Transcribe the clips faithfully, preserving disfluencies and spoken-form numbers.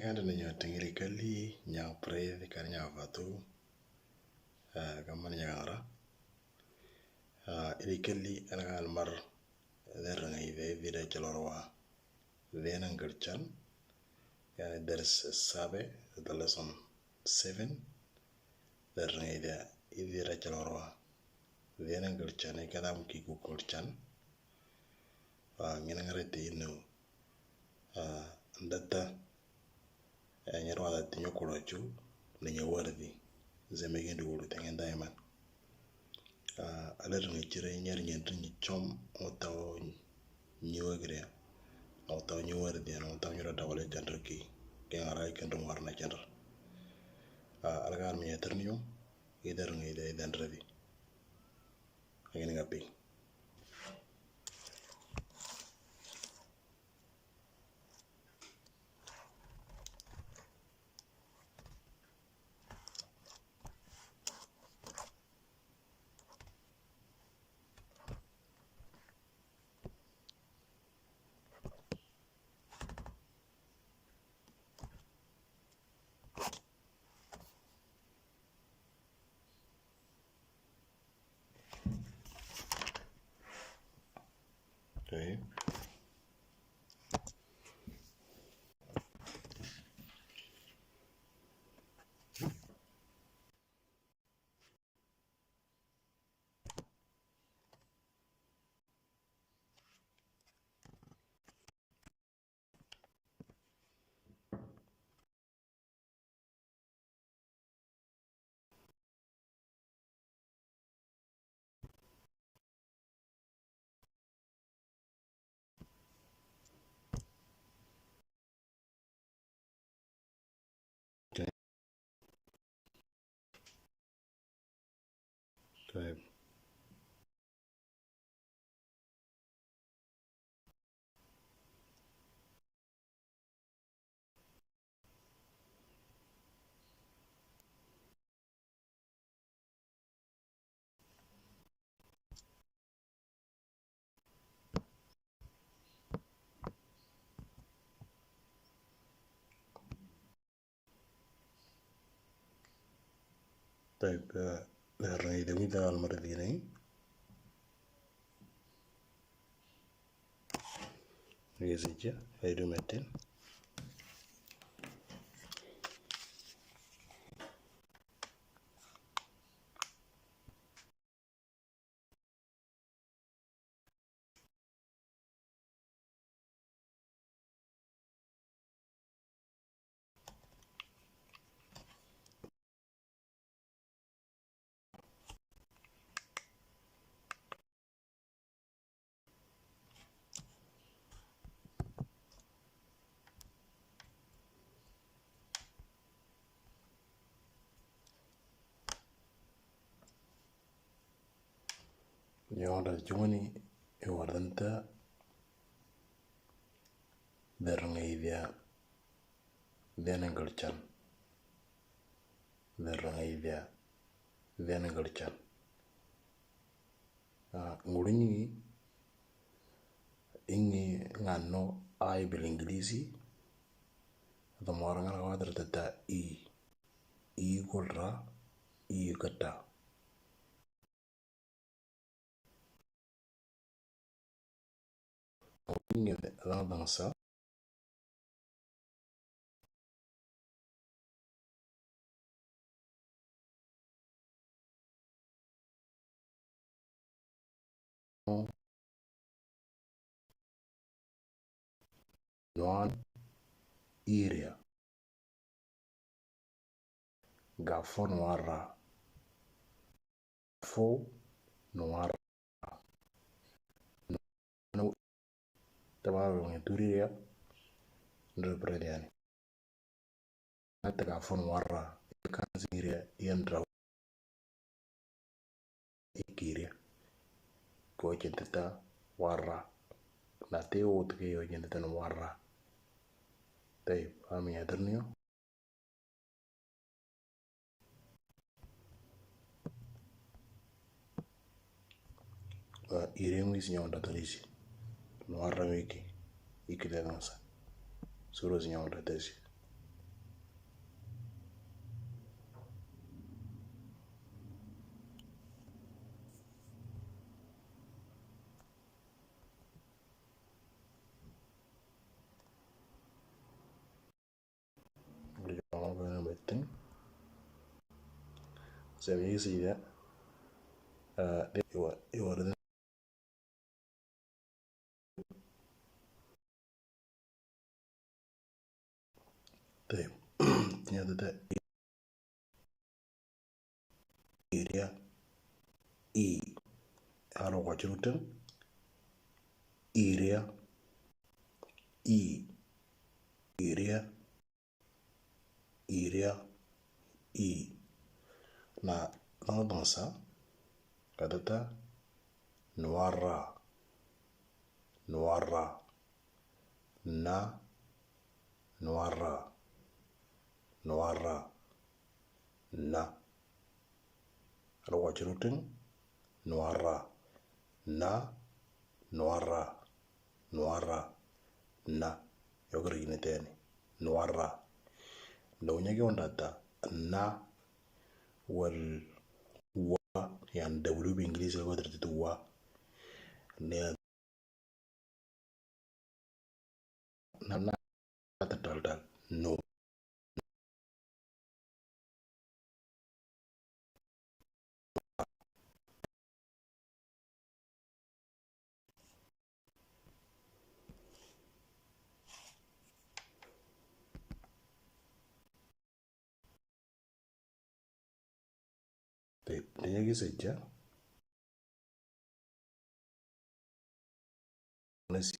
Kanda ninyo tingiri kali nyang pray kari nyang vatu. Kamani nyang ara. Iri kali ana kan mar der ngai ve vira chalorwa. Vena ngarchan. Yani der sabe the lesson seven. Der ngai de ivira chalorwa. Vena ngarchan ikadam ki ku ngarchan. Ngena ngare te inu. Ndata nyarwa da tinyo kurochu ninyo wardi. Zeme gendu wulu tengen daiman. Aler ngi chire nyar nyandri nyi chom otao nyi wegre. Otao nyi wardi an otao nyura dawale chandra ki. Keng ara kendra warna chandra. Algar mi yatar niyo. Idar ngi ida idan redi. Agini ngapi. Okay. Okay. Go ahead. طيب، آه، الرغيدة وين ذا المرة ذي نين؟ Rezeja, haidu metin. Yonda jungani iwardanta. Derngaidya denangalchan. Derngaidya denangalchan. Ngurinyi ingi ngano ai bil Inglisi. Dhamoranga wadar tata i. I kulra i kata. Ngurinyi dhamoranga sa. Nuan iria. Gafon wara. Fo nuara. Tabaru ngi turiria. Ndro prediani. Nata gafon wara. Kanziria yandra. Ikiria. Ko jentita wara. Nate o tike yo jentita wara. Taib, ami adarniyo. Ireng wisi nyonda tarisi. Nuara wiki. Ikile nasa. Suro si nyonda tesi. Sen vi säger det. Eh, det var, det var det. طيب. Tiña tata. Iria. I. Alo kwa chiruten. Iria. I. Iria. Iria. I. Na, na dansa. Ka tata. Nuara. Nuara. Na. Nuara. Nuara. Na. Alo kwa chiruten. Nuara. Na. Nuara. Nuara. Na. Yokri gini teni. Nuara. Ndo nyagi ondata. Na. Wal. Wa. Yan W bi English ko tertitu wa. Ne. Na, na. Tal, tal. No. Te, tenía que ser ya. Una si-,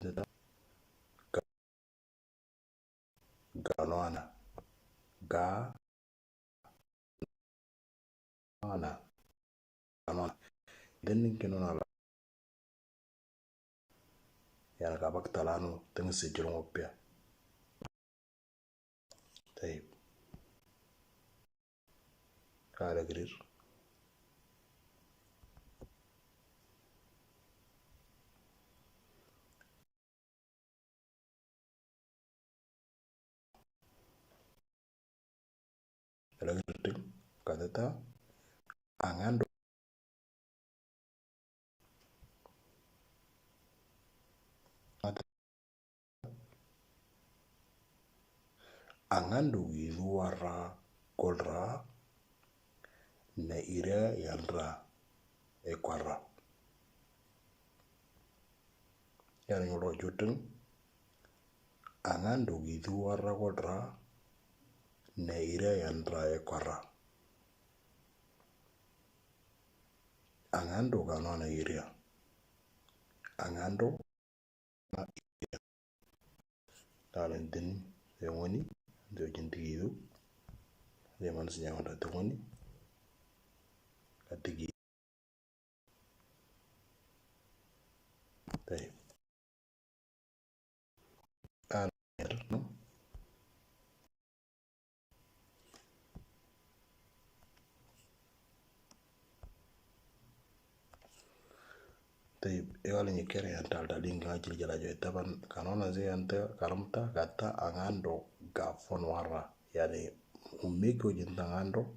ga-, ganoana. Ga-, ana. Ganoana. Then ninkenona la. Yana kabak talano, tengo sejero ngopia. Taib. Kala grir. Kala grir. Ka tata. Angando. Angando gidu warra kolra na ira yanra e kwarra. Yani ngolo juteng. Angando gidu warra kolra na ira yanra e kwarra. Angando ganoana iria. Angando na iria. Dalen din, de woni, de jinti gidu. De man sinya wanda de woni. Katigi. Taib. Ana, no? Taib, ewala nyikere yan tal tal inga jil jala joy taban kanona zi anta karamta kata angando gafon warra. Yani, umiko jinta angando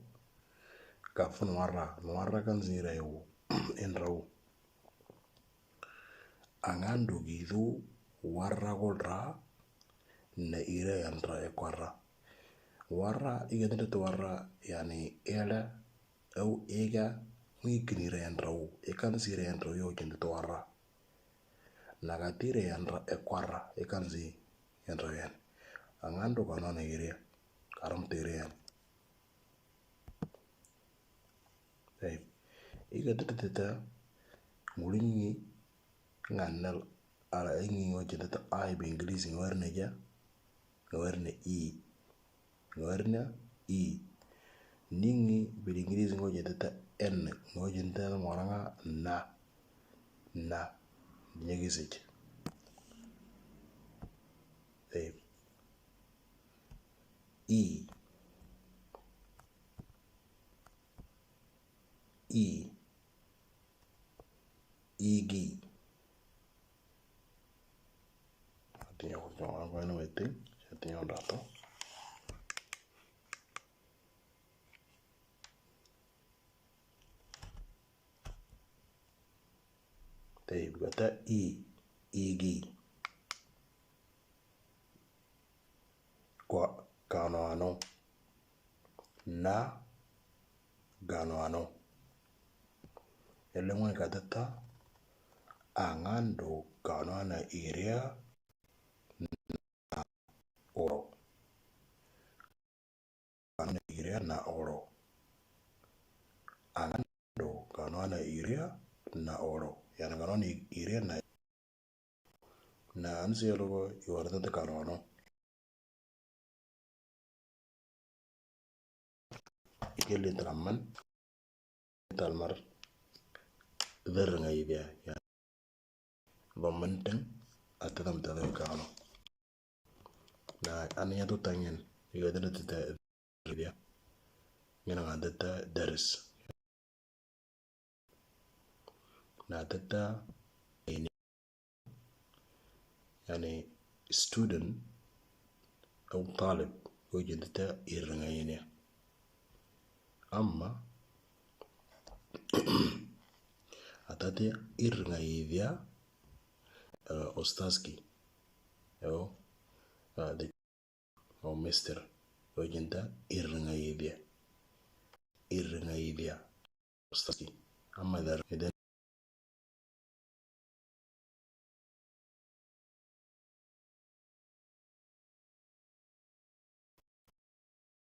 gafon warra. Warra kan zira yu. Inrau. Angando gidu warra kolra na ira yanra e kwarra. Warra, iga tanda tu warra, yani, ela, au, ega, ngi kinira yanrau, ekan sira yanrau yo jinda tu warra. Naga tira yanra e kwarra, ekan si yanrau yan. Angando kanona iria, karam tira yan. Taib. Iga tata tata, ngulingi, nganal, ala ingi ngo jinda ta ai bi English ngo warna ja, ngo warna i, ngo warna i. Ningi bi English ngo jinda ta N, ngo jinda ta moranga na, na. Nyagi sej. Taib. I. I. Igi. Atiña ko jonga ko eno wete, atiña un rato. Taib, kata i, igi. Kwa, kano ano. Na, gano ano. Ele ngone katata, angan do gano ana iria na oro. Gano ana iria na oro. Angan do gano ana iria na oro. Yana gano ana iria na. Na ansi yalogo iwarata te gano ano. Ikeli talaman, talmar, verrnga idia, ya. Domanten, atadam tada gano. Na, anya tu tangen, igadana tata idia. Ngena ngada ta daris. Na tata ini, yani student au talib, ujin tata irnga ini. Amma atata irnga idia, uh, ustazki. Yo, uh, the o mister. Ujin ta irnga idia. Irnga idia. Ustazki. Amma dar idan.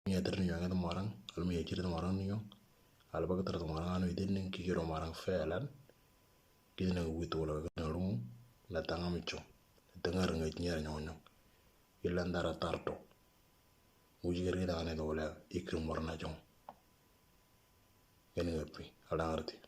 Miya tar niyo ngada morang, al miya kiri morang niyo. Al bakatar morang anu idin ning kikiro morang felan. Kidin nang wit wala ngalung na tanga micho. Tanga renga nyara nyonyo. Ilan dara tarto. Uji kiri tanga ne dola ikri morna jong. Ini ngapi, ala ngarti.